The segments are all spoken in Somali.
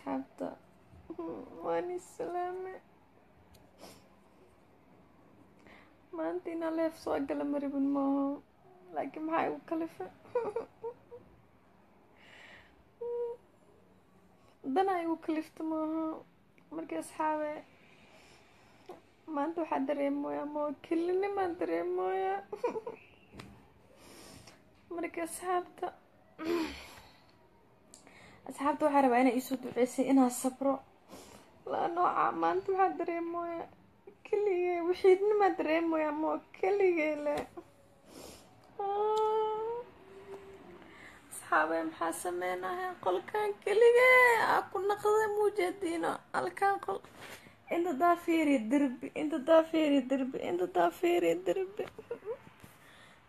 Asxaabta, waan islaame. Maanta inaa leef soo gala ma rabin maaho, laakiin maxaa igu kalifa? Danaa igu kalifta maaha. Marka asxaabe, maanta waxaa dareemooyaa moo kelinimaa dareemooyaa. Marka asxaabta waxaa rabaa inay iisoo duceysay inaa sabro, la nooca. Maanta waxaa dareemooyaa keligee, waxiidnimaa dareemooyaa moo keligee le. Asxaabe, maxaa sameynahay? Qolkan keligee aa ku naqday, muujeediino halkan qol. Inta daa fiiri derbi, inta daa fiiri derbi, inta daa fiiri derbi,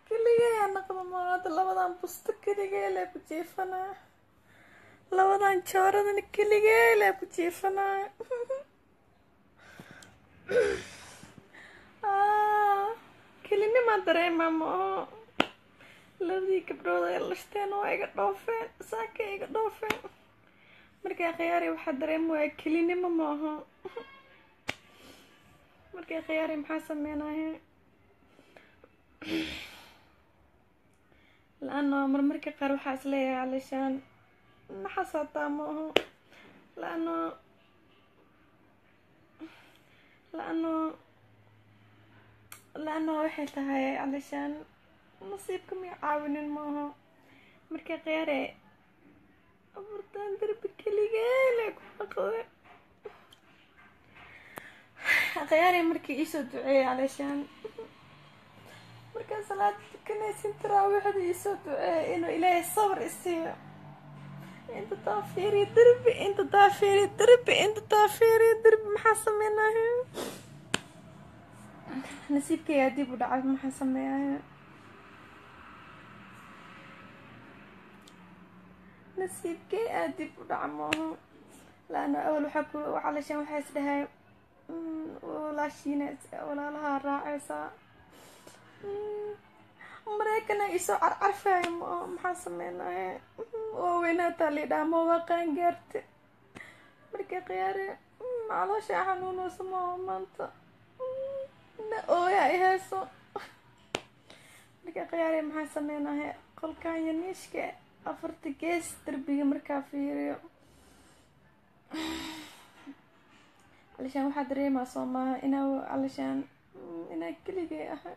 keligee aa naqda maanta. Labadan busto keligee le ku jiifanaya, labadan jooradana keligee le ku jiifanaya. Kelinimaa dareemaa maaho. Labadii gabdhood ay lashteen waa iga dhoofeen, saakay iga dhoofeen. Markaa khiyaari waxaa dareemaya kelinimo maaho. Markaa khiyaari maxaa sameynaya? La-ano marmarka qaar waxaa isleeyahay calishaan naxasaataa maaho, laano laano la-ano waxay tahay calishaan nasiibka may caawinin maaho. Marka khiyaare, afartan darbi keligeele ku dhaqday. Khiyaare, markii iisoo duceeyay calishaan markaan salaada tukanaysin taraawiixda, iisoo duceeyay inuu Ilaahay sabr isiiyo. Inta taa fiiriya derbi, inta taa fiiriya derbi, inta taa fiiriya derbi. Maxaa sameynaya? Nasiibkaygaa dib u dhacay, maxaa sameeyaya? Nasiibkay aa dib u dhaca maaho. Laana awal waxaa ku calashaan waxaa is dhahay walaashiina walaalaha raacaysaa, Maraykana isoo carcarfaayo maaho. Maxaa sameynaya? Waa weynaataa liidhaha ma waa qaangaarte. Marka khiyaare, caloosha xanuunayso maaho maanta, na ooyaa i hayso. Marka khiyaare, maxaa sameynaya? Qolkan yaniishka afarta gees derbiga markaa fiiriyo, calishaan waxaa dareemaa soo maaha inaa calishaan inaa keligay ahay.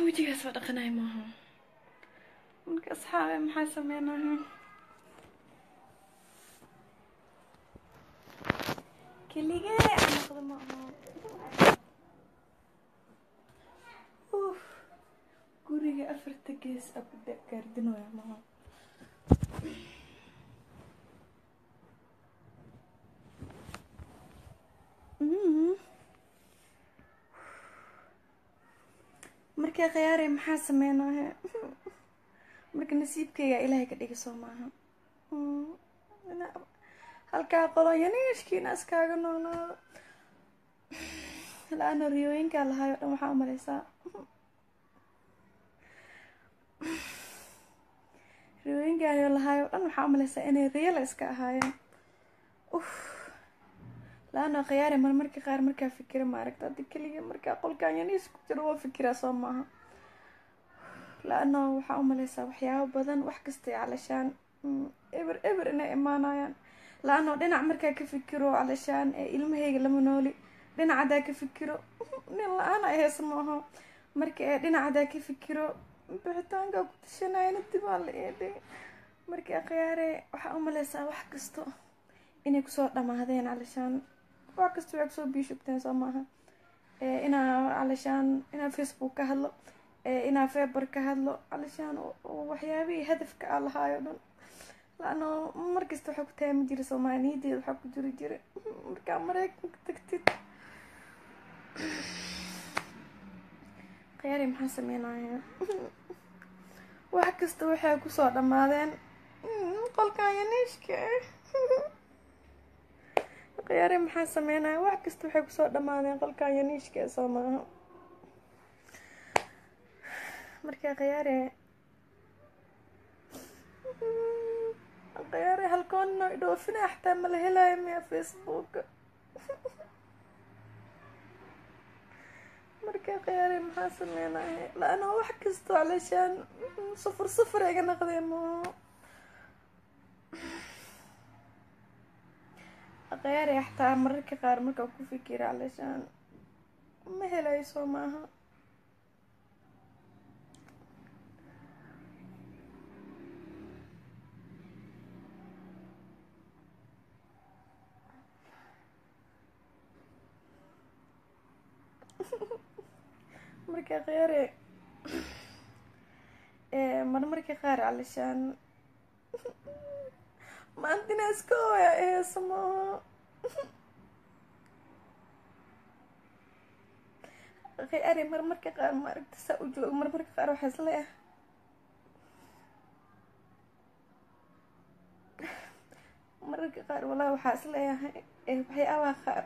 Wejigaas waa dhaqanay maaha. Marka asxaabe, maxaa sameynaya? Keligee aan noqdo ma aha. Uf, guriga afarta gees aa ku gaardinooya maaha. Marka khiyaare, maxaa sameynaya? Marka nasiibkayga Ilaahay ka dhiga soo maaha. Halkaa qolo yaniishkiina iskaaga noolaado. La-aano riyooyinkaa lahaayo dhan waxaa umaleysaa riyooyinkaanio lahaayo dhan waxaa umaleysaa inay riyala iska ahaayeen. Uf, la-ano khiyaari marmarka qaar markaa fikira maaragta hadda keliga markaa qolkaan yaniis ku jiro waa fikiraa soo maaha. La-ano waxaa umaleysaa waxyaabo badan wax kastay calashaan eber eber inay imaanayaan. La-ano dhinac markaa ka fikiro calashaan ee ilmahayga lama nooli, dhinac haddaa ka fikiro nin la-aan ay haysa ma aho. Marka ee dhinac haddaa ka fikiro bixitaankaa ku tashanayana dibaa la eedhay. Marka khiyaare waxaa umaleysaa wax kasto inay kusoo dhamaadeen calashaan, wax kasta waxay kusoo biishubteen soo maaha. Inaa calashaan inaa Facebook ka hadlo, inaa Feber ka hadlo calashaan waxyaabihii hadafka aa lahaayo dhan. La-ano markasta waxaa ku taami jira soomaaliyadeeda waxaa ku jiri jira markaa Mareykanka tagtid. Khiyaari maxaa sameynaya? Wax kasta waxay kusoo dhammaadeen qolkan yaniishka. Khiyaari maxaa sameynaya? Wax kasta waxay kusoo dhammaadeen qolkan yaniishka soo maaha. Marka khiyaari khiyaari halkoona idhoofina xataa mala helayo miya Facebooka? Marka khiyaari maxaa sameynaya? La-ano wax kasto calashaan safar safar iga naqdeen maaha. Khiyaari xataa mararka qaar markaa ku fikira calashaan ma helayo soo maaha. Marka khiyaari marmarka qaar calashaan maantina iska ooya heesa maaha. Khiyaari marmarka qaar maaragta saa u joogo marmarka qaar waxaa isleeyahay mararka qaar walaa waxaa isleeyahay waxyaabaha qaar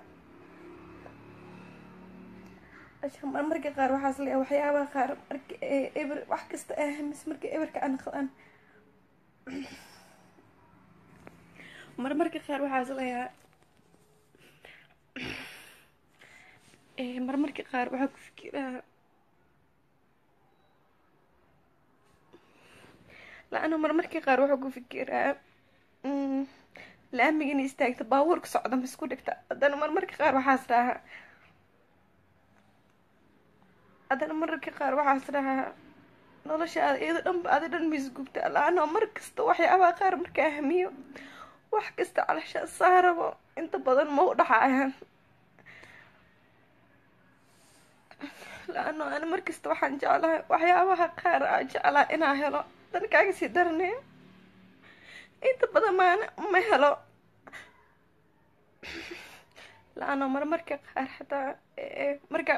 marmarka qaar waxaa isleeyahay waxyaabaha qaar marka eber wax kasta ahamis marka eberka aan naqdaan. Marmarka qaar waxaa isleeyahay marmarka qaar waxaa ku fikiraa la-ano marmarka qaar waxaa ku fikiraa laamiga inay istaagta baabuurka socda ma isku dhigta. Haddana marmarka qaar waxaas dhahaa, haddana mararka qaar waxaas dhahaa noloshaada iyado dhanba adi dhan misgubta. La-ano mar kasta waxyaabaha qaar markaa hamiyo wax kasta calashaa saarabo inta badan ma u dhaxayaan. La-ano ani markasta waxaan jeclahay waxyaabaha qaar aan jeclaa inaa helo dan kaaga sii daranaya inta badan maana ma helo. La-ano marmarka qaar xataa marka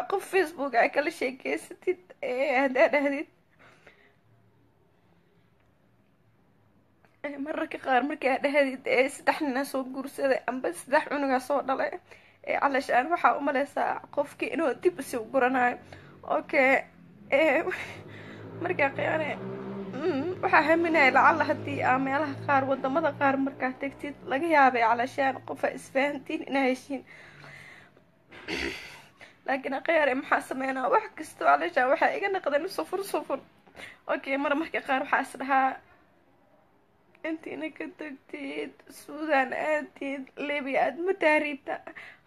qof Facebook aa kala sheekeysatid haddaa dhahdid mararka qaar markaa dhahdid 3 ninaa soo guursaday amba 3 cunugaa soo dhalay calashaan waxaa umaleysaa qofkii inuu dib usii guranayo. Okay, markaa khiyaane waxaa haminaya lacala haddii aa meelaha qaar wadamada qaar markaa tagtid laga yaabay calashaan qofa isfahantiin inaa heshiin. Laakiin khiyaare maxaa sameynaa? Wax kasto calashaan waxaa iga naqdeen sufur sufur. Okay, marmarka qaar waxaa is dhahaa intiina ka tagtid Suudan aadid Libiya aad ma tahriibta.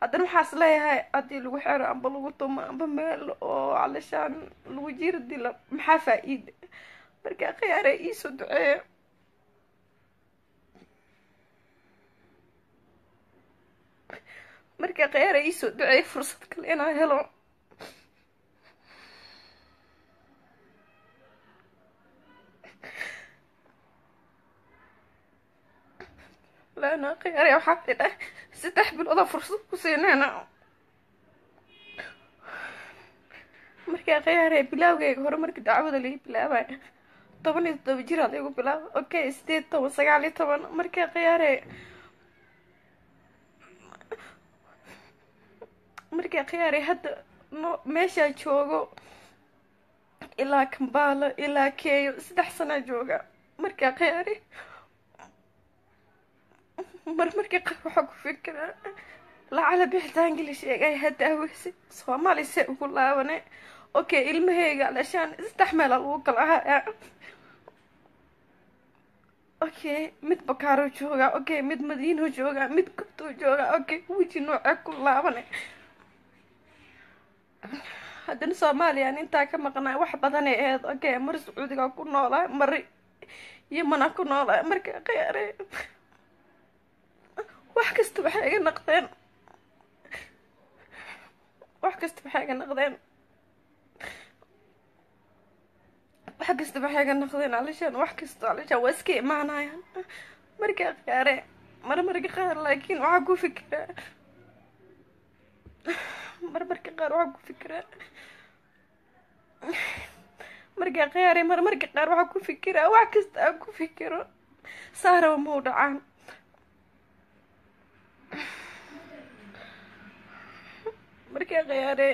Haddana waxaas leeyahay haddii lagu xero amba lagu tumo amba meel oo calashaan lagu jiri dilo maxaa faa-iida? Marka khiyaare iisoo duceeya. Marka khiyaare iisoo duceeya fursad kale inaan helo. Laana khiyaare waxaa tidha 3 bilooda fursad ku siinayna. Markaa khiyaare bilaawgayga hore marka dacwada laga bilaabay 17 jir aa laigu bilaaba. Okay, 18, 19. Markaa khiyaare, markaa khiyaare, hadda no meeshaa joogo ilaa Kambaalo ilaa Keeyo 3 sanaa jooga. Markaa khiyaare, marmarka qaar waxaa ku fikiraa lacala bixitaanka la sheegay hadda aweyse Soomaali see ugu laabane. Okay, ilmaheyga alashaan 3 meelaa lagu kala hayaa. Okay, mid Bakaaro joogaa, okay, mid Madiino joogaa, mid Gubtoo joogaa. Okay, weji noocee ku laabane? Haddana Soomaaliya intaa ka maqnaa wax badanay ahayd. Okay, mar Sacuudigaa ku noolaa, mar Yemanaa ku noolaa. Marka khiyaare, wax kasta waxay iga naqdeen, wax kasta waxay iga naqdeen, wax kasta waxay iga naqdeen alishaan, wax kasta alishaan waa iska imaanayaan. Marka khiyaare, marmarka qaar laakiin waxaa ku fikiraa, marmarka qaar waxaa ku fikiraa, marka khiyaare, marmarka qaar waxaa ku fikiraa wax kasta aan ku fikiro saaraba mau dhacaan. Marka khiyaare,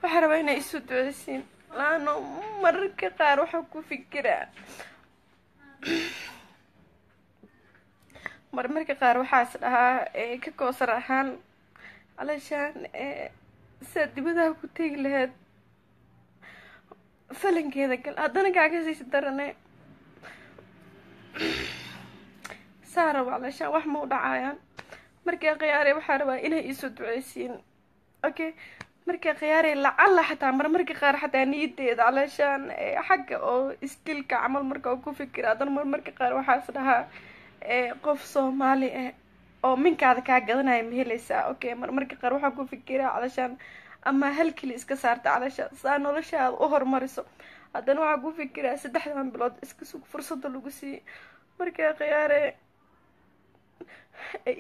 waxaa rabaa inay isu duceysiin, laano mararka qaar waxaa ku fikiraa, marmarka qaar waxaas dhahaa ka koosar ahaan alashaan siaad dibadaha ku tegi lahayd falankeeda gal. Haddana kaaga siisi darane saa rabo alashaan wax ma u dhacayaan. Marka khiyaare, waxaa rabaa inay iisoo duceysiin. Okay, marka khiyaare, lacala xataa marmarka qaar xataa niyadeeda alashaan xagga oo isdilka camal marka ku fikira, haddana marmarka qaar waxaas dhahaa qof Soomaali ah oo minkaada kaa gadanaya ma helaysaa? Okay, marmarka qaar waxaa ku fikiraa calashaan ama hal keli iska saarta calashaan saa noloshaada u horumariso. Haddana waxaa ku fikiraa 3dan bilood iska sug fursadda lagu siiyey. Marka khiyaare,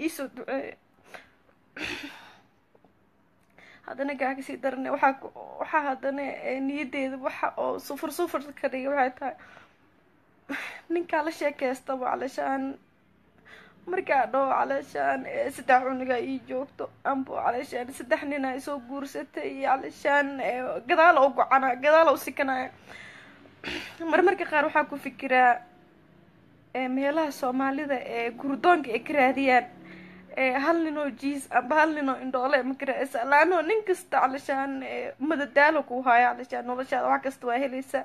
iisoo duceeye. Haddana kaa kasii darane, waxaa haddana niyadeeda waxa oo sufur sufur ka dhigay waxay tahay ninkaa la sheekeystaba calashaan markaa dhaho calashaan 3 cunugaa ii joogto ambo calashaan 3 ninaa isoo guursatay iyo calashaan gadaala u gocana, gadaala u sikanaya. Marmarka qaar waxaa ku fikiraa meelaha Soomaalida ee gurdoonka ay ka raadiyaan hal ninoo jiis amba hal ninoo indhoole ma ka raadisa, laano nin kasta calashaan madadaalo ku haayo, calashaan noloshaada wax kasta waa helaysaa,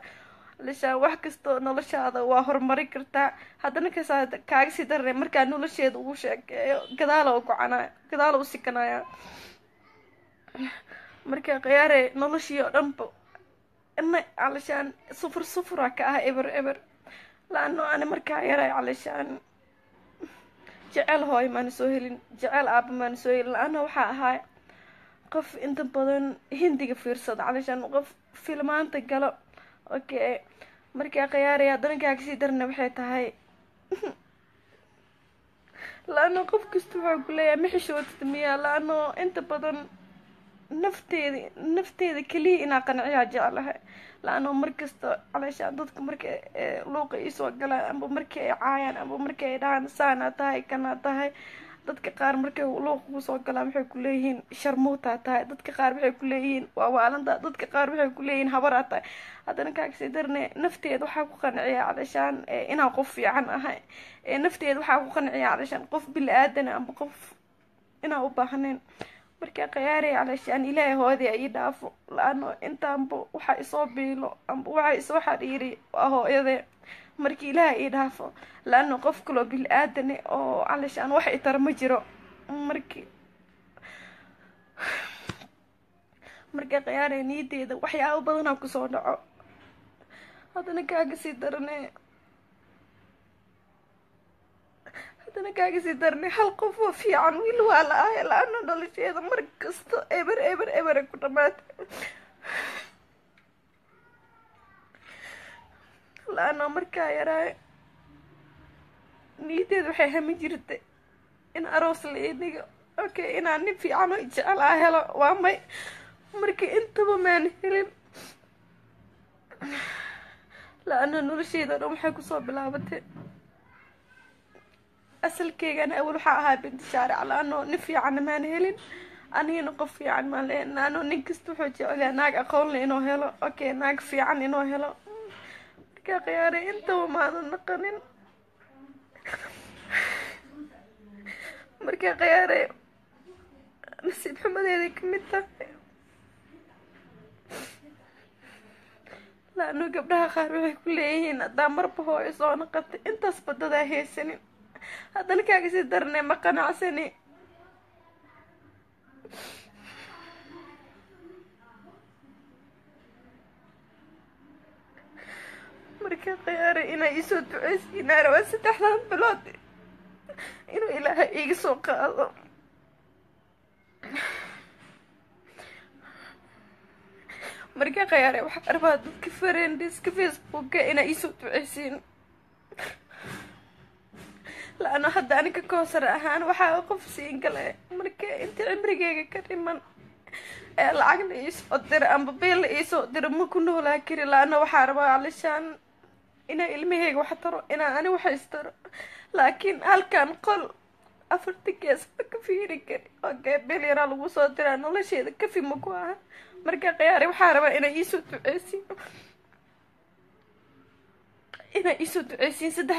calashaan wax kasta noloshaada waa horumari kartaa. Haddana kasaa kaaga sii darnay markaa nolosheeda ugu sheekeeyo gadaala u gocanaya, gadaala u sikanaya. Marka khiyaare, noloshii oo dhanba ina calashaan sufur sufura ka ah, eber eber, laano ani markaa yaray calashaan jecel hooyo maana soo helin, jecel aaba maana soo helin, laana waxaa ahaa qof inta badan Hindiga fiirsada, calashaan qof filmaanta galo. Okay, markaa khiyaaraya, haddana kaa kasii darna waxay tahay laano qof kasta wuxuu ku leeyahay ma xishootid miyaa? Laano inta badan nafteeda keliya inaa qanciyaa jeclahay, laano markasta calashaan dadka marka luuqa iisoo galaan amba markii ay caayaan amba markii ay dhahaan saanaa tahay kanaa tahay, dadka qaar markay luuqa kusoo galaan waxay kuleeyihiin sharmuutaa tahay, dadka qaar waxay kuleeyihiin waa waalantaa, dadka qaar waxay kuleeyihiin habaraa tahay. Haddana kaagasii darne, nafteeda waxaa ku qanciyaa calashaan inaan qof fiican ahay, nafteeda waxaa ku qanciyaa calashaan qof bili-aadana amba qof inaan u baahnayn. Marka khiyaarey, calashaan Ilaahay hooyaday ii dhaafo, laano intaanba waxaa isoo biilo amba waxaa isoo xariiri waa hooyadee. Markii Ilaahay ii dhaafo, laano qof kaloo bili-aadane oo calashaan wax itara ma jiro. Marki marka khiyaarey, niyadeeda waxyaabo badanaa kusoo dhaco. Haddana kaaga sii darane, haddana kaaga sii darne, hal qof oo fiican wiil waa la ahay, la-aano nolosheeda mar kasta eber eber ebere ku dhamaatay, la-ano markaa yaraay niyadeeda waxay hami jirtay in aroos la ii dhigo, okay, inaan nin fiican oo jecel aa helo. Waa may, marka intaba maan helin, La-ana nolosheyda dhan waxay kusoo bilaabatay asalkeygana awal waxaa ahaa binti shaaric. La-ano nin fiicanna maan helin, anigana qof fiican maan lahayn. La-ano nin kasta wuxuu jecelyaa naag aqoon leh inuu helo, okay, naag fiican inuu helo. Markaa khiyaaray intaba maanan naqanin. Markaa khiyaaray nasiib xumadeeday kamid tahay. La-ano gabdhaha qaar waxay ku leeyihiin haddaa marba hooyo soo naqatay intaas badadaa haysanin, haddana kaaga sii darnay ma qanacsani. Marka khiyaaray inaa iisoo duceysiinaa rabaa 3dan bilood inuu Ilaahay iiga soo qaado. Marka khiyaaray waxaa rabaa dadka friendiska Facebooka inaa iisoo duceysiin, la-ano hadda aniga Koosar ahaan waxaa qof siin gale. Marka inta cimrigeyga ka dhiman ee lacagna iisoo dira amba biilla iisoo dira ma ku noolaa kari. La-ano waxaa rabaa alishaan inaa ilmaheyga wax taro, inaa ani wax istaro, laakiin halkan qol 4ta gees ma ka fiiri kari. Okay, bil yaraa lagu soo diraa, nolosheeda kafi ma ku aha. Marka khiyaari waxaa rabaa inaa iisoo duceysiin, inaa iisoo duceysiin 3.